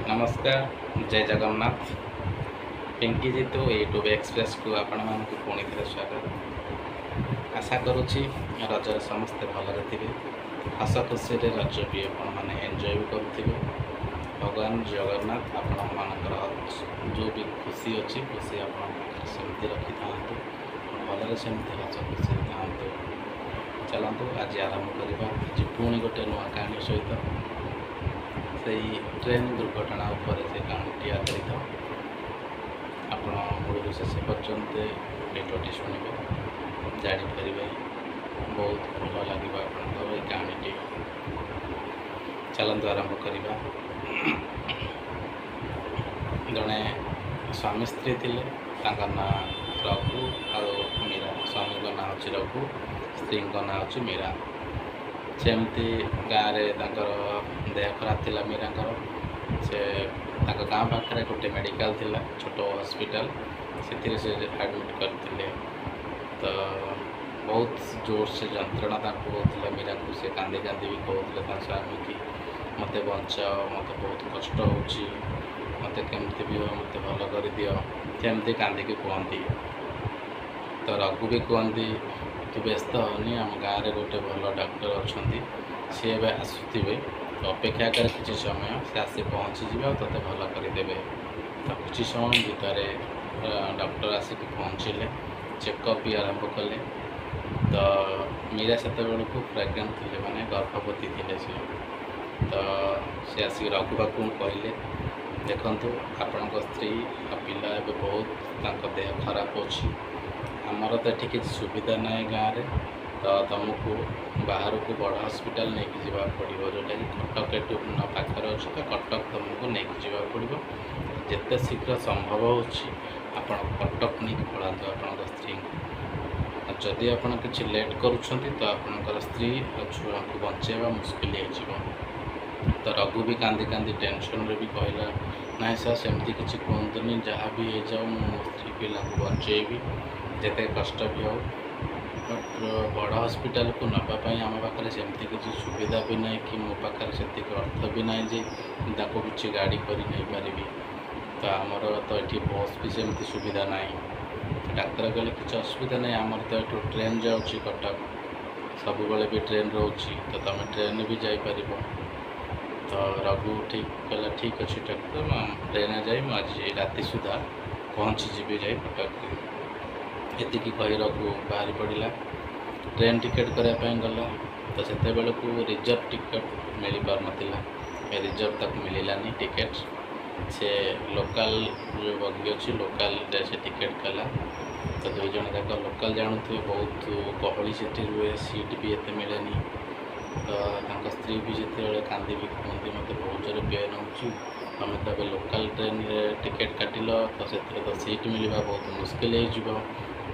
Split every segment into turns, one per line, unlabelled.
ନମସ୍କାର, ଜୟ ଜଗନ୍ନାଥ। ପିଙ୍କି ଜିତୁ ୟୁଟ୍ୟୁବ୍ ଏକ୍ସପ୍ରେସକୁ ଆପଣମାନଙ୍କୁ ପୁଣି ଥରେ ସ୍ୱାଗତ। ଆଶା କରୁଛି ରଜରେ ସମସ୍ତେ ଭଲରେ ଥିବେ, ହସ ଖୁସିରେ ରଜ ବି ଆପଣମାନେ ଏନ୍ଜୟ ବି କରୁଥିବେ। ଭଗବାନ ଜଗନ୍ନାଥ ଆପଣମାନଙ୍କର ଯେଉଁ ବି ଖୁସି ଅଛି, ଖୁସି ଆପଣଙ୍କ ପାଖରେ ସେମିତି ରଖିଥାନ୍ତୁ, ଭଲରେ ସେମିତି ହସ ଖୁସିରେ ଥାଆନ୍ତୁ। ଚାଲନ୍ତୁ, ଆଜି ଆରମ୍ଭ କରିବା, ଆଜି ପୁଣି ଗୋଟେ ନୂଆ କାହାଣୀ ସହିତ। ସେଇ ଟ୍ରେନ୍ ଦୁର୍ଘଟଣା ଉପରେ ସେ କାହାଣୀଟି ଆଧାରିତ। ଆପଣ ମୂଳରୁ ଶେଷ ପର୍ଯ୍ୟନ୍ତ ଭିଡ଼ିଓଟି ଶୁଣିବେ, ଜାଣିପାରିବେ, ବହୁତ ଭଲ ଲାଗିବ ଆପଣଙ୍କର ଏଇ କାହାଣୀଟି। ଚାଲନ୍ତୁ ଆରମ୍ଭ କରିବା। ଜଣେ ସ୍ୱାମୀ ସ୍ତ୍ରୀ ଥିଲେ, ତାଙ୍କ ନାଁ ରଘୁ ଆଉ ମୀରା। ସ୍ୱାମୀଙ୍କ ନାଁ ହେଉଛି ରଘୁ, ସ୍ତ୍ରୀଙ୍କ ନାଁ ହେଉଛି ମୀରା। ସେମିତି ଗାଁରେ ତାଙ୍କର ଦେହ ଖରାପ ଥିଲା ମୀରାଙ୍କର। ସେ ତାଙ୍କ ଗାଁ ପାଖରେ ଗୋଟେ ମେଡ଼ିକାଲ ଥିଲା, ଛୋଟ ହସ୍ପିଟାଲ, ସେଥିରେ ସେ ଆଡ଼ମିଟ୍ କରିଥିଲେ। ତ ବହୁତ ଜୋରସେ ଯନ୍ତ୍ରଣା ତାଙ୍କୁ ହେଉଥିଲା ମୀରାଙ୍କୁ। ସେ କାନ୍ଦି କାନ୍ଦି ବି କହୁଥିଲେ ତାଙ୍କ ସ୍ୱାମୀ କି, "ମୋତେ ବଞ୍ଚାଅ, ମୋତେ ବହୁତ କଷ୍ଟ ହେଉଛି, ମୋତେ କେମିତି ବି ହଉ ମୋତେ ଭଲ କରିଦିଅ।" ସେମିତି କାନ୍ଦିକି କୁହନ୍ତି। ତ ରଘୁ ବି କୁହନ୍ତି, "ତୁ ବ୍ୟସ୍ତ ହନି, ଆମ ଗାଁରେ ଗୋଟେ ଭଲ ଡାକ୍ତର ଅଛନ୍ତି, ସିଏ ଏବେ ଆସୁଥିବେ, ତ ଅପେକ୍ଷା କର କିଛି ସମୟ, ସେ ଆସି ପହଞ୍ଚିଯିବେ ଆଉ ତୋତେ ଭଲ କରିଦେବେ।" ତ କିଛି ସମୟ ଭିତରେ ଡକ୍ଟର ଆସିକି ପହଞ୍ଚିଲେ, ଚେକଅପ୍ ବି ଆରମ୍ଭ କଲେ। ତ ମୀରା ସେତେବେଳକୁ ପ୍ରେଗନେଣ୍ଟ ଥିଲେ, ମାନେ ଗର୍ଭବତୀ ଥିଲେ ସେ। ତ ସେ ଆସିକି ରଘୁ ପାଖକୁ କହିଲେ, "ଦେଖନ୍ତୁ, ଆପଣଙ୍କ ସ୍ତ୍ରୀ ଆଉ ପିଲା ଏବେ ବହୁତ ତାଙ୍କ ଦେହ ଖରାପ ଅଛି। ଆମର ତ ଏଠି କିଛି ସୁବିଧା ନାହିଁ ଗାଁରେ, ତ ତୁମକୁ ବାହାରକୁ ବଡ଼ ହସ୍ପିଟାଲ ନେଇକି ଯିବାକୁ ପଡ଼ିବ, ଯେଉଁଟାକି କଟକ ଏଠୁ ପାଖରେ ଅଛି। ତ କଟକ ତୁମକୁ ନେଇକି ଯିବାକୁ ପଡ଼ିବ। ଯେତେ ଶୀଘ୍ର ସମ୍ଭବ ହେଉଛି ଆପଣ କଟକ ନେଇକି ପଳାନ୍ତୁ ଆପଣଙ୍କ ସ୍ତ୍ରୀଙ୍କୁ। ଆଉ ଯଦି ଆପଣ କିଛି ଲେଟ୍ କରୁଛନ୍ତି, ତ ଆପଣଙ୍କର ସ୍ତ୍ରୀ ଆଉ ଛୁଆଙ୍କୁ ବଞ୍ଚେଇବା ମୁସ୍କିଲ ହେଇଯିବ।" ତ ରଘୁ ବି କାନ୍ଦି କାନ୍ଦି ଟେନସନ୍ରେ ବି କହିଲା, "ନାଇଁ ସାର୍, ସେମିତି କିଛି କୁହନ୍ତୁନି। ଯାହା ବି ହେଇଯାଉ, ମୁଁ ମୋ ସ୍ତ୍ରୀ ପିଲାଙ୍କୁ ବଞ୍ଚେଇବି, ଯେତେ କଷ୍ଟ ବି ହେଉ। ବଟ୍ ବଡ଼ ହସ୍ପିଟାଲକୁ ନେବା ପାଇଁ ଆମ ପାଖରେ ସେମିତି କିଛି ସୁବିଧା ବି ନାହିଁ କି ମୋ ପାଖରେ ସେତିକି ଅର୍ଥ ବି ନାହିଁ ଯେ ମୁଁ ତାକୁ କିଛି ଗାଡ଼ି କରି ନେଇପାରିବି। ତ ଆମର ତ ଏଠି ବସ୍ ବି ସେମିତି ସୁବିଧା ନାହିଁ।" ତ ଡାକ୍ତର କହିଲେ, "କିଛି ଅସୁବିଧା ନାହିଁ, ଆମର ତ ଏଠୁ ଟ୍ରେନ୍ ଯାଉଛି କଟକ, ସବୁବେଳେ ବି ଟ୍ରେନ୍ ରହୁଛି, ତ ତୁମେ ଟ୍ରେନ୍ରେ ବି ଯାଇପାରିବ।" ତ ରଘୁ ଠିକ୍ କହିଲା, "ଠିକ୍ ଅଛି ଡାକ୍ତର, ମୁଁ ଟ୍ରେନ୍ରେ ଯାଇ ମୁଁ ଆଜି ରାତି ସୁଦ୍ଧା ପହଞ୍ଚିଯିବି ଯାଇ କଟକରେ।" ଏତିକି କହି ରଘୁ ବାହାରି ପଡ଼ିଲା, ଟ୍ରେନ୍ ଟିକେଟ୍ କରିବା ପାଇଁ ଗଲା। ତ ସେତେବେଳକୁ ରିଜର୍ଭ ଟିକେଟ୍ ମିଳିପାରୁନଥିଲା, ରିଜର୍ଭ ତାକୁ ମିଳିଲାନି ଟିକେଟ୍। ସେ ଲୋକାଲ ଯେଉଁ ବଗି ଅଛି, ଲୋକାଲରେ ସେ ଟିକେଟ୍ କଲା। ତ ଦୁଇ ଜଣ ଯାକ ଲୋକାଲ ଜାଣୁଥିବେ, ବହୁତ ଗହଳି ସେଠି ରୁହେ, ସିଟ୍ ବି ଏତେ ମିଳେନି। ତ ତାଙ୍କ ସ୍ତ୍ରୀ ବି ଯେତେବେଳେ କାନ୍ଦି ବି କୁହନ୍ତି, "ମୋତେ ବହୁତ ଜୋରେ ପେନ୍ ହେଉଛି, ତମେ ତ ଏବେ ଲୋକାଲ ଟ୍ରେନରେ ଟିକେଟ୍ କାଟିଲ, ତ ସେଥିରେ ତ ସିଟ୍ ମିଳିବା ବହୁତ ମୁସ୍କିଲ ହେଇଯିବ।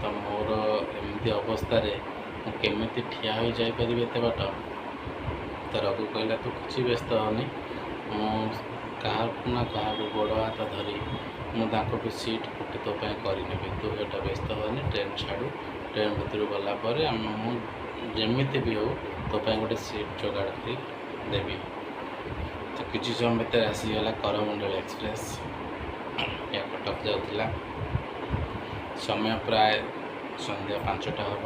ତ ମୋର ଏମିତି ଅବସ୍ଥାରେ ମୁଁ କେମିତି ଠିଆ ହୋଇ ଯାଇପାରିବି ଏତେ ବାଟ?" ତ ରଘୁ କହିଲା, "ତୁ କିଛି ବ୍ୟସ୍ତ ହେନି, ମୁଁ କାହାକୁ ନା କାହାକୁ ଗୋଡ଼ ହାତ ଧରି ମୁଁ ତାଙ୍କଠୁ ସିଟ୍ ଗୋଟେ ତୋ ପାଇଁ କରିନେବି। ତୁ ଏଇଟା ବ୍ୟସ୍ତ ହେନି, ଟ୍ରେନ୍ ଛାଡ଼ୁ, ଟ୍ରେନ୍ ଭିତରୁ ଗଲା ପରେ ଆମେ ମୁଁ ଯେମିତି ବି ହଉ ତୋ ପାଇଁ ଗୋଟେ ସିଟ୍ ଯୋଗାଡ଼ କରି ଦେବି।" ତ କିଛି ସମୟ ଭିତରେ ଆସିଗଲା କରମଣ୍ଡଳ ଏକ୍ସପ୍ରେସ୍। ଏହା କଟକ ଯାଉଥିଲା। ସମୟ ପ୍ରାୟ ସନ୍ଧ୍ୟା 5ଟା ହେବ।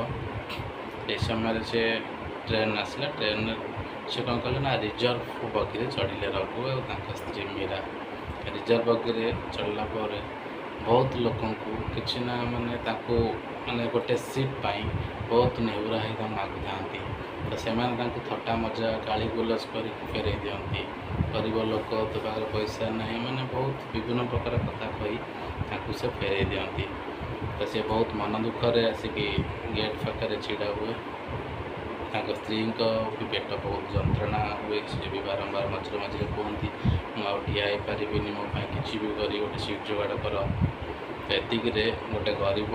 ଏହି ସମୟରେ ସେ ଟ୍ରେନ୍ ଆସିଲା। ଟ୍ରେନ୍ରେ ସେ କ'ଣ କଲେ ନା ରିଜର୍ଭ ବଗିରେ ଚଢ଼ିଲେ ରଘୁ ଆଉ ତାଙ୍କ ସ୍ତ୍ରୀ ମୀରା। ରିଜର୍ଭ ବଗିରେ ଚଢ଼ିଲା ପରେ ବହୁତ ଲୋକଙ୍କୁ କିଛି ନା ମାନେ ତାଙ୍କୁ ମାନେ ଗୋଟେ ସିଟ୍ ପାଇଁ ବହୁତ ନେହୁରା ହେଇ ତାଙ୍କୁ ମାଗୁଥାନ୍ତି। ତ ସେମାନେ ତାଙ୍କୁ ଥଟ୍ଟା ମଜା, ଗାଳି ଗୁଲଜ କରିକି ଫେରେଇ ଦିଅନ୍ତି। "ଗରିବ ଲୋକ, ତୋ ପାଖରେ ପଇସା ନାହିଁ", ମାନେ ବହୁତ ବିଭିନ୍ନ ପ୍ରକାର କଥା କହି ତାଙ୍କୁ ସେ ଫେରେଇ ଦିଅନ୍ତି। ତ ସେ ବହୁତ ମନ ଦୁଃଖରେ ଆସିକି ଗେଟ୍ ପାଖରେ ଛିଡ଼ା ହୁଏ। ତାଙ୍କ ସ୍ତ୍ରୀଙ୍କ ବି ପେଟ ବହୁତ ଯନ୍ତ୍ରଣା ହୁଏ। ସେ ବି ବାରମ୍ବାର ମଝିରେ ମଝିରେ କୁହନ୍ତି, "ମୁଁ ଆଉ ଠିଆ ହେଇପାରିବିନି, ମୋ ପାଇଁ କିଛି ବି କରି ଗୋଟେ ସିଟ୍ ଯୋଗାଡ଼ କର।" ତ ଏତିକିରେ ଗୋଟେ ଗରିବ,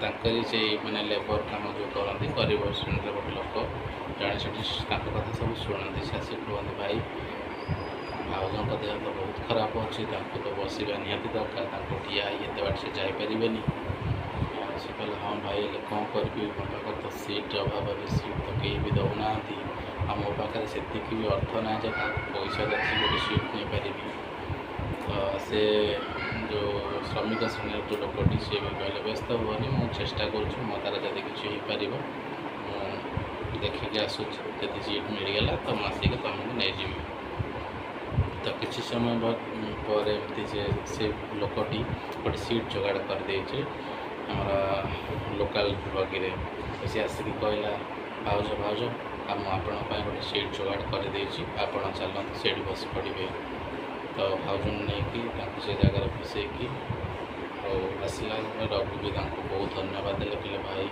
ତାଙ୍କରି ସେଇ ମାନେ ଲେବର କାମ ଯେଉଁ କରନ୍ତି, ଗରିବ ଶ୍ରେଣୀର ଗୋଟେ ଲୋକ ଜଣେ ସେଠି ତାଙ୍କ କଥା ସବୁ ଶୁଣନ୍ତି। ସେ ଆସି କୁହନ୍ତି, "ଭାଇ, ଭାଉଜଙ୍କ ଦେହ ତ ବହୁତ ଖରାପ ଅଛି, ତାଙ୍କୁ ତ ବସିବା ନିହାତି ଦରକାର, ତାଙ୍କୁ ଠିଆ ହେଇ ଏତେ ବାଟ ସେ ଯାଇପାରିବେନି।" ସେ କହିଲେ, "ହଁ ଭାଇ, ହେଲେ କ'ଣ କରିବି? ମୋ ପାଖରେ ତ ସିଟ୍ ଅଭାବ, ଏବେ ସିଟ୍ ତ କେହି ବି ଦେଉନାହାନ୍ତି, ଆଉ ମୋ ପାଖରେ ସେତିକି ବି ଅର୍ଥ ନାହିଁ ଯେ କାହାକୁ ପଇସା ଯାଚି ଗୋଟେ ସିଟ୍ ନେଇପାରିବି।" ତ ସେ ଯେଉଁ ଶ୍ରମିକ ଶ୍ରେଣୀର ଯେଉଁ ଲୋକଟି, ସିଏ ବି କହିଲେ, ବ୍ୟସ୍ତ ହୁଅନି, ମୁଁ ଚେଷ୍ଟା କରୁଛି, ମୋ ଦ୍ୱାରା ଯଦି କିଛି ହେଇପାରିବ ମୁଁ ଦେଖିକି ଆସୁଛି। ଯଦି ସିଟ୍ ମିଳିଗଲା ତ ମୁଁ ଆସିକି ତୁମକୁ ନେଇଯିବି। ତ କିଛି ସମୟ ପରେ ଏମିତି ସେ ଲୋକଟି ଗୋଟେ ସିଟ୍ ଯୋଗାଡ଼ କରିଦେଇଛି ଆମର ଲୋକାଲ୍ ବଗିରେ। ସେ ଆସିକି କହିଲା, ଭାଉଜ, ଭାଉଜ, ଆଉ ମୁଁ ଆପଣଙ୍କ ପାଇଁ ଗୋଟେ ସିଟ୍ ଯୋଗାଡ଼ କରିଦେଇଛି, ଆପଣ ଚାଲନ୍ତୁ, ସେଇଠି ବସି ପଡ଼ିବେ। ତ ଭାଉଜଙ୍କୁ ନେଇକି ତାଙ୍କୁ ସେ ଜାଗାରେ ବସେଇକି ଆଉ ଆସିଲା। ରଘୁ ବି ତାଙ୍କୁ ବହୁତ ଧନ୍ୟବାଦ ଦେଲେ। କହିଲେ, ଭାଇ,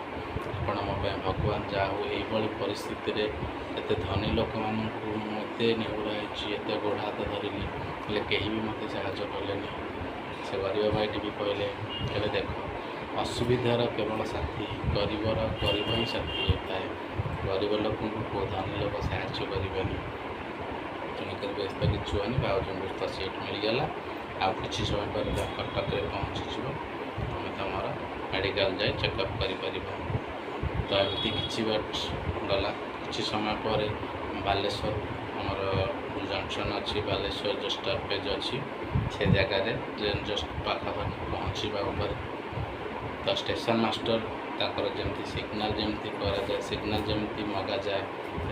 ଆପଣ ମୋ ପାଇଁ ଭଗବାନ। ଯାହା ହଉ, ଏଇଭଳି ପରିସ୍ଥିତିରେ ଏତେ ଧନୀ ଲୋକମାନଙ୍କୁ ମୁଁ ଏତେ ନେହୁରା ହେଇଛି, ଏତେ ଗୋଡ଼ ହାତ ଧରିଲି, ହେଲେ କେହି ବି ମୋତେ ସାହାଯ୍ୟ କଲେନି। ସେ ଗରିବ ଭାଇଟି ବି କହିଲେ, ହେଲେ ଦେଖ, ଅସୁବିଧାର କେବଳ ସାଥୀ ଗରିବର ଗରିବ ହିଁ ସାଥୀ ହେଇଥାଏ। ଗରିବ ଲୋକଙ୍କୁ କେଉଁ ଧନୀ ଲୋକ ସାହାଯ୍ୟ କରିବେନି। ତେଣୁକରି ବ୍ୟସ୍ତ କିଛି ହୁଅନି, ଭାଉଜଙ୍କୁ ତ ସିଟ୍ ମିଳିଗଲା, ଆଉ କିଛି ସମୟ ପରେ କଟକରେ ପହଞ୍ଚିଯିବ, ତୁମେ ତୁମର ମେଡ଼ିକାଲ ଯାଇ ଚେକଅପ୍ କରିପାରିବ। ତ ଏମିତି କିଛି ବାଟ ଗଲା। କିଛି ସମୟ ପରେ ବାଲେଶ୍ୱର ଆମର ଜଙ୍କସନ୍ ଅଛି, ବାଲେଶ୍ୱର ଯେଉଁ ଷ୍ଟପେଜ୍ ଅଛି, ସେ ଜାଗାରେ ଟ୍ରେନ୍ ଜଷ୍ଟ ପାଖାପାଖି ପହଞ୍ଚିବା ଉପରେ ତ ଷ୍ଟେସନ୍ ମାଷ୍ଟର ତାଙ୍କର ଯେମିତି ସିଗ୍ନାଲ୍ ଯେମିତି କରାଯାଏ, ସିଗ୍ନାଲ୍ ଯେମିତି ମଗାଯାଏ,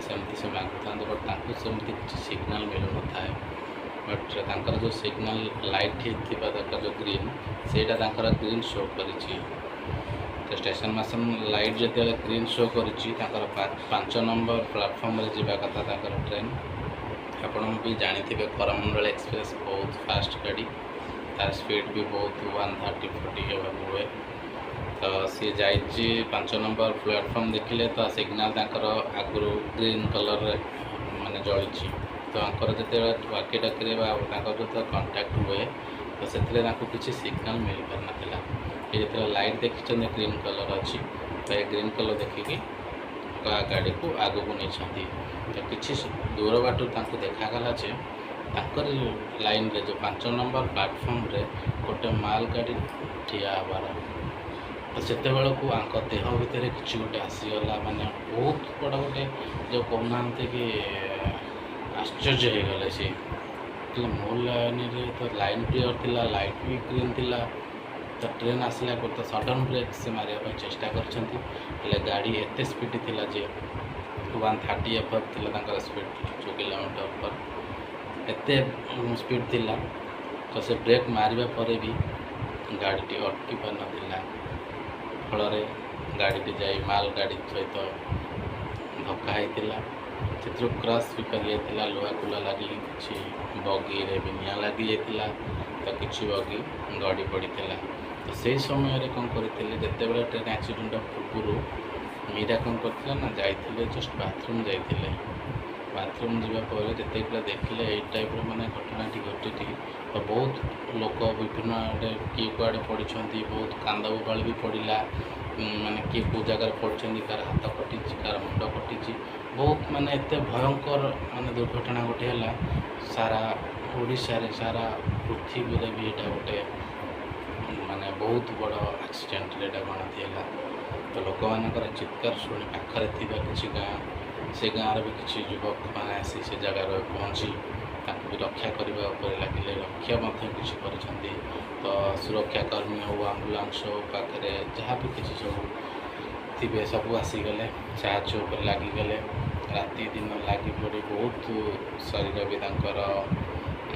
ସେମିତି ସେ ମାଗୁଥାନ୍ତି। ବଟ୍ ତାଙ୍କୁ ସେମିତି କିଛି ସିଗ୍ନାଲ୍ ମିଳୁନଥାଏ। ବଟ୍ ତାଙ୍କର ଯେଉଁ ସିଗ୍ନାଲ୍ ଲାଇଟ୍ ଥିବା ଦରକାର, ଯେଉଁ ଗ୍ରୀନ୍, ସେଇଟା ତାଙ୍କର ଗ୍ରୀନ୍ ଶୋ କରିଛି। ତ ଷ୍ଟେସନ୍ ମାଷ୍ଟର ଲାଇଟ୍ ଯେତେବେଳେ ଗ୍ରୀନ୍ ଶୋ କରିଛି, ତାଙ୍କର 5 ନମ୍ବର ପ୍ଲାଟଫର୍ମରେ ଯିବା କଥା ତାଙ୍କର ଟ୍ରେନ୍। ଆପଣ ବି ଜାଣିଥିବେ, କରମଣ୍ଡଳ ଏକ୍ସପ୍ରେସ୍ ବହୁତ ଫାଷ୍ଟ ଗାଡ଼ି, ତାର ସ୍ପିଡ଼୍ ବି ବହୁତ, 130-40 ହେବାକୁ ହୁଏ। ତ ସିଏ ଯାଇଛି 5 ନମ୍ବର ପ୍ଲାଟଫର୍ମ, ଦେଖିଲେ ତ ସିଗ୍ନାଲ୍ ତାଙ୍କର ଆଗରୁ ଗ୍ରୀନ୍ କଲର୍ରେ ମାନେ ଜଳିଛି। ତ ତାଙ୍କର ଯେତେବେଳେ ୱାକି ଟକିରେ ବା ତାଙ୍କର ଯେତେବେଳେ କଣ୍ଟାକ୍ଟ ହୁଏ, ତ ସେଥିରେ ତାଙ୍କୁ କିଛି ସିଗ୍ନାଲ୍ ମିଳିପାରିନଥିଲା। ଏ ଯେତେବେଳେ ଲାଇଟ୍ ଦେଖିଛନ୍ତି ଗ୍ରୀନ୍ କଲର୍ ଅଛି, ତ ଏ ଗ୍ରୀନ୍ କଲର୍ ଦେଖିକି ଗାଡ଼ିକୁ ଆଗକୁ ନେଇଛନ୍ତି। ତ କିଛି ଦୂର ବାଟରୁ ତାଙ୍କୁ ଦେଖାଗଲା ଯେ ତାଙ୍କରି ଲାଇନ୍ରେ ଯେଉଁ 5 ନମ୍ବର ପ୍ଲାଟଫର୍ମରେ ଗୋଟେ ମାଲ ଗାଡ଼ି ଠିଆ ହେବାର। ତ ସେତେବେଳକୁ ୟାଙ୍କ ଦେହ ଭିତରେ କିଛି ଗୋଟେ ଆସିଗଲା, ମାନେ ବହୁତ ବଡ଼ ଗୋଟେ ଯେଉଁ କହୁନାହାନ୍ତି କି ଆଶ୍ଚର୍ଯ୍ୟ ହେଇଗଲେ ସିଏ। ହେଲେ ମୋ ଲାଇନ୍ରେ ତ ଲାଇନ୍ କ୍ଲିଅର୍ ଥିଲା, ଲାଇଟ୍ ବି ଗ୍ରୀନ୍ ଥିଲା, ତ ଟ୍ରେନ୍ ଆସିଲା ପରେ ତ ସଡ଼ନ୍ ବ୍ରେକ୍ ସେ ମାରିବା ପାଇଁ ଚେଷ୍ଟା କରିଛନ୍ତି। ହେଲେ ଗାଡ଼ି ଏତେ ସ୍ପିଡ଼ ଥିଲା ଯେ 130 ଏବଭ୍ ଥିଲା ତାଙ୍କର ସ୍ପିଡ଼, ଯେଉଁ କିଲୋମିଟର ପର୍ ଏତେ ସ୍ପିଡ଼ ଥିଲା। ତ ସେ ବ୍ରେକ୍ ମାରିବା ପରେ ବି ଗାଡ଼ିଟି ଅଟକି ପାରିନଥିଲା। ଫଳରେ ଗାଡ଼ିଟି ଯାଇ ମାଲ ଗାଡ଼ି ସହିତ ଧକ୍କା ହେଇଥିଲା। ସେଥିରୁ କ୍ରସ୍ ବି କରିଯାଇଥିଲା। ଲୁହା କୁଲା ଲାଗିକି କିଛି ବଗିରେ ବି ନିଆଁ ଲାଗିଯାଇଥିଲା, ତ କିଛି ବଗି ଗଡ଼ି ପଡ଼ିଥିଲା। ତ ସେଇ ସମୟରେ କ'ଣ କରିଥିଲେ, ଯେତେବେଳେ ଟ୍ରେନ୍ ଆକ୍ସିଡେଣ୍ଟ ପୂର୍ବରୁ ମୀରା କ'ଣ କରିଥିଲା ନା ଯାଇଥିଲେ, ଜଷ୍ଟ ବାଥରୁମ୍ ଯାଇଥିଲେ। ବାଥରୁମ୍ ଯିବା ପରେ ଯେତେବେଳେ ଦେଖିଲେ ଏଇ ଟାଇପ୍ର ମାନେ ଘଟଣାଟି ଘଟିଛି, ତ ବହୁତ ଲୋକ ବିଭିନ୍ନ ଆଡ଼େ କିଏ କୁଆଡ଼େ ପଡ଼ିଛନ୍ତି, ବହୁତ କାନ୍ଦ ବୋବାଳି ବି ପଡ଼ିଲା। ମାନେ କିଏ କେଉଁ ଜାଗାରେ ପଡ଼ିଛନ୍ତି, କାହାର ହାତ କଟିଛି, କାହାର ମୁଣ୍ଡ କଟିଛି। ବହୁତ ମାନେ ଏତେ ଭୟଙ୍କର ମାନେ ଦୁର୍ଘଟଣା ଗୋଟେ ହେଲା। ସାରା ଓଡ଼ିଶାରେ, ସାରା ପୃଥିବୀରେ ବି ଏଇଟା ଗୋଟେ ମାନେ ବହୁତ ବଡ଼ ଆକ୍ସିଡେଣ୍ଟରେ ଏଇଟା ଗଣତି ହେଲା। ତ ଲୋକମାନଙ୍କର ଚିତ୍କାର ଶୁଣି ପାଖରେ ଥିବା କିଛି ଗାଁ, ସେ ଗାଁର ବି କିଛି ଯୁବକମାନେ ଆସି ସେ ଜାଗାରେ ପହଞ୍ଚି ତାଙ୍କୁ ବି ରକ୍ଷା କରିବା ଉପରେ ଲାଗିଲେ। ରକ୍ଷା ମଧ୍ୟ କିଛି କରିଛନ୍ତି। ତ ସୁରକ୍ଷାକର୍ମୀ ହେଉ, ଆମ୍ବୁଲାନ୍ସ ହେଉ, ପାଖରେ ଯାହା ବି କିଛି ସବୁ ଥିବେ, ସବୁ ଆସିଗଲେ, ସାହାଯ୍ୟ ଉପରେ ଲାଗିଗଲେ। ରାତି ଦିନ ଲାଗି ପଡ଼ି ବହୁତ ଶରୀର ବି ତାଙ୍କର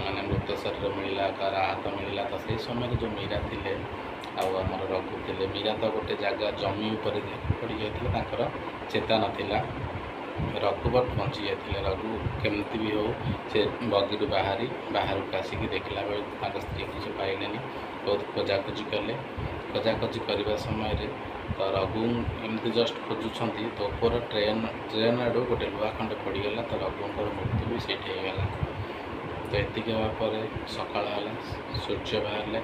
ମାନେ ମୃତ ଶରୀର ମିଳିଲା, କାହାର ହାତ ମିଳିଲା। ତ ସେଇ ସମୟରେ ଯେଉଁ ମୀରା ଥିଲେ ଆଉ ଆମର ରଘୁ ଥିଲେ, ମୀରା ତ ଗୋଟେ ଜାଗା ଜମି ଉପରେ ପଡ଼ିଯାଇଥିଲେ, ତାଙ୍କର ଚେତା ନଥିଲା। ରଘୁ ବଟ୍ ବଞ୍ଚି ଯାଇଥିଲେ। ରଘୁ କେମିତି ବି ହଉ ସେ ବଗିରୁ ବାହାରି ବାହାରକୁ ଆସିକି ଦେଖିଲା ବେଳକୁ ତାଙ୍କ ସ୍ତ୍ରୀକୁ ସେ ପାଇଲେନି। ବହୁତ ଖୋଜାଖୋଜି କଲେ। ଖୋଜାଖୋଜି କରିବା ସମୟରେ ତ ରଘୁ ଏମିତି ଜଷ୍ଟ ଖୋଜୁଛନ୍ତି, ତ ଉପର ଟ୍ରେନ୍ ଆଡ଼ୁ ଗୋଟେ ଲୁହା ଖଣ୍ଡେ ପଡ଼ିଗଲା। ତ ରଘୁଙ୍କର ମୃତ୍ୟୁ ବି ସେଇଠି ହେଇଗଲା। ତ ଏତିକି ହେବା ପରେ ସକାଳ ହେଲା, ସୂର୍ଯ୍ୟ ବାହାରିଲେ।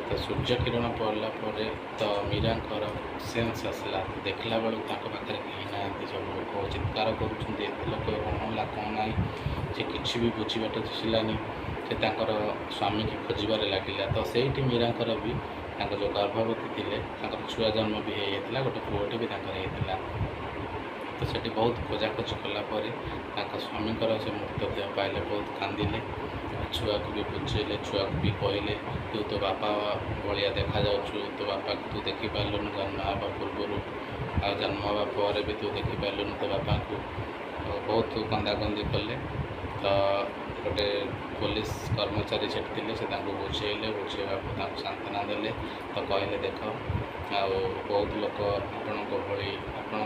ତ ସୂର୍ଯ୍ୟ କିରଣ ପଡ଼ିଲା ପରେ ତ ମୀରାଙ୍କର ସେନ୍ସ ଆସିଲା। ଦେଖିଲା ବେଳକୁ ତାଙ୍କ ପାଖରେ କେହି ନାହାନ୍ତି। ସବୁ ଲୋକ ଚିତ୍କାର କରୁଛନ୍ତି, ଏତେ ଲୋକ, କ'ଣ ହେଲା କ'ଣ ନାହିଁ, ସେ କିଛି ବି ବୁଝିବାଟା ଦିଶିଲାନି। ସେ ତାଙ୍କର ସ୍ୱାମୀକି ଖୋଜିବାରେ ଲାଗିଲା। ତ ସେଇଠି ମୀରାଙ୍କର ବି ତାଙ୍କ ଯେଉଁ ଗର୍ଭବତୀ ଥିଲେ, ତାଙ୍କର ଛୁଆ ଜନ୍ମ ବି ହେଇଯାଇଥିଲା, ଗୋଟେ ପୁଅଟେ ବି ତାଙ୍କର ହେଇଥିଲା। ତ ସେଠି ବହୁତ ଖୋଜାଖୋଜି କଲା ପରେ ତାଙ୍କ ସ୍ୱାମୀଙ୍କର ସେ ମୃତଦେହ ପାଇଲେ। ବହୁତ କାନ୍ଦିଲେ। ଛୁଆକୁ ବି ବୁଝେଇଲେ, ଛୁଆକୁ ବି କହିଲେ, ତୁ ତୋ ବାପା ଭଳିଆ ଦେଖାଯାଉଛୁ, ତୋ ବାପାକୁ ତୁ ଦେଖିପାରିଲୁନୁ ଜନ୍ମ ହେବା ପୂର୍ବରୁ, ଆଉ ଜନ୍ମ ହେବା ପରେ ବି ତୁ ଦେଖିପାରିଲୁନୁ ତୋ ବାପାଙ୍କୁ। ବହୁତ କନ୍ଦାକନ୍ଦି କଲେ। ତ ଗୋଟେ ପୋଲିସ କର୍ମଚାରୀ ସେଠି ଥିଲେ, ସେ ତାଙ୍କୁ ବୁଝେଇଲେ, ବୁଝେଇବାକୁ ତାଙ୍କୁ ସାନ୍ତ୍ୱନା ଦେଲେ। ତ କହିଲେ, ଦେଖ, ଆଉ ବହୁତ ଲୋକ ଆପଣଙ୍କ ଭଳି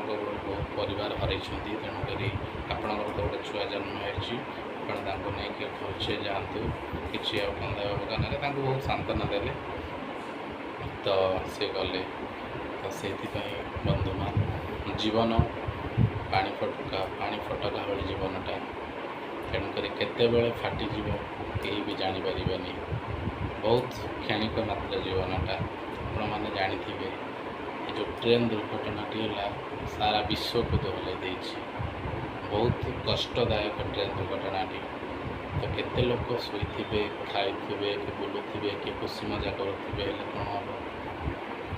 ବହୁତ ପରିବାର ହରାଇଛନ୍ତି, ତେଣୁକରି ଆପଣଙ୍କର ତ ଗୋଟେ ଛୁଆ ଜନ୍ମ ହେଇଛି, ଆପଣ ତାଙ୍କୁ ନେଇକି ଭଲସେ ଯାଆନ୍ତୁ, କିଛି ଆଉ କନ୍ଦାଇବା ଦରକାର ନାହିଁ। ତାଙ୍କୁ ବହୁତ ସାନ୍ତ୍ୱନା ଦେଲେ, ତ ସେ ଗଲେ। ତ ସେଇଥିପାଇଁ ବନ୍ଧୁମାନ, ଜୀବନ ପାଣି ଫଟକା, ପାଣି ଫଟକା ଭଳି ଜୀବନଟା। ତେଣୁକରି କେତେବେଳେ ଫାଟିଯିବ କେହି ବି ଜାଣିପାରିବେନି। ବହୁତ କ୍ଷଣିକ ମାତ୍ର ଜୀବନଟା। ଆପଣମାନେ ଜାଣିଥିବେ, ଏ ଯେଉଁ ଟ୍ରେନ୍ ଦୁର୍ଘଟଣାଟି ହେଲା, ସାରା ବିଶ୍ୱକୁ ଦୋହଲାଇ ଦେଇଛି। ବହୁତ କଷ୍ଟଦାୟକ ଟ୍ରେନ୍ ଦୁର୍ଘଟଣାଟି। ତ କେତେ ଲୋକ ଶୋଇଥିବେ, ଖାଇଥିବେ କି ବୁଲୁଥିବେ କି ଖୁସି ମଜା କରୁଥିବେ, ହେଲେ କ'ଣ ହେବ?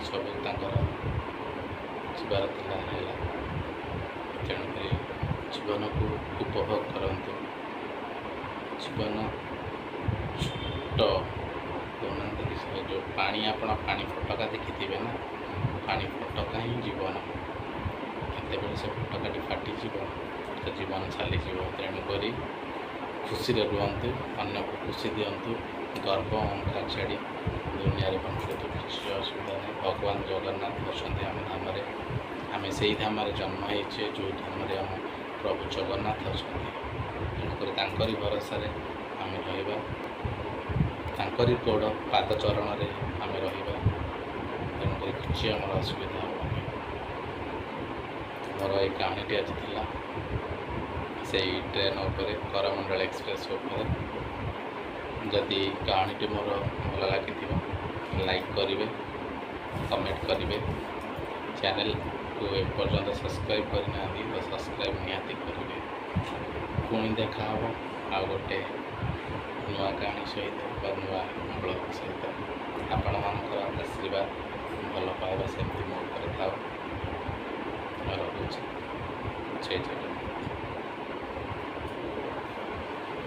ସବୁ ତାଙ୍କର ଯିବାର ଥିଲା, ହେଲା। ତେଣୁକରି ଜୀବନକୁ ଉପଭୋଗ କରନ୍ତୁ। ଜୀବନ ଛୋଟ କହୁନାହାନ୍ତି କି, ସେ ଯେଉଁ ପାଣି, ଆପଣ ପାଣି ଫୋଟକା ଦେଖିଥିବେ ନା? ପାଣି ଫୋଟକା ହିଁ ଜୀବନ। କେତେବେଳେ ସେ ଫୋଟକାଟି ଫାଟିଯିବ ତ ଜୀବନ ଚାଲିଯିବ। ତେଣୁକରି ଖୁସିରେ ରୁହନ୍ତୁ, ଅନ୍ୟକୁ ଖୁସି ଦିଅନ୍ତୁ, ଗର୍ବ ଅହଙ୍କାର ଛାଡ଼ି ଦୁନିଆରେ ବଞ୍ଚନ୍ତୁ। କିଛି ଅସୁବିଧା ନାହିଁ। ଭଗବାନ ଜଗନ୍ନାଥ ଅଛନ୍ତି ଆମ ଧାମରେ। ଆମେ ସେଇ ଧାମରେ ଜନ୍ମ ହେଇଛେ, ଯେଉଁ ଧାମରେ ଆମ ପ୍ରଭୁ ଜଗନ୍ନାଥ ଅଛନ୍ତି। ତେଣୁକରି ତାଙ୍କରି ଭରସାରେ ଆମେ ରହିବା, ତାଙ୍କରି ଗୋଡ଼ ପାଦ ଚରଣରେ ଆମେ ରହିବା। ତେଣୁକରି କିଛି ଆମର ଅସୁବିଧା ହେବନି। ମୋର ଏଇ କାହାଣୀଟି ଆଜି ଥିଲା ସେଇ ଟ୍ରେନ୍ ଉପରେ, କରମଣ୍ଡଳ ଏକ୍ସପ୍ରେସ୍ ଉପରେ। ଯଦି କାହାଣୀଟି ମୋର ଭଲ ଲାଗିଥିବ, ଲାଇକ୍ କରିବେ, କମେଣ୍ଟ କରିବେ। ଚ୍ୟାନେଲକୁ ଏପର୍ଯ୍ୟନ୍ତ ସବସ୍କ୍ରାଇବ୍ କରିନାହାନ୍ତି ତ ସବସ୍କ୍ରାଇବ୍ ନିହାତି କରିବେ। ପୁଣି ଦେଖା ହେବ ଆଉ ଗୋଟେ ନୂଆ କାହାଣୀ ସହିତ ବା ନୂଆ ବ୍ଲଗ୍ ସହିତ। ଆପଣମାନଙ୍କର ଆଶୀର୍ବାଦ, ଭଲ ପାଇବା ସେମିତି ମୋ ଉପରେ ଥାଉ। ରହୁଛି, ଜୟ ଜଗନ୍ନାଥ।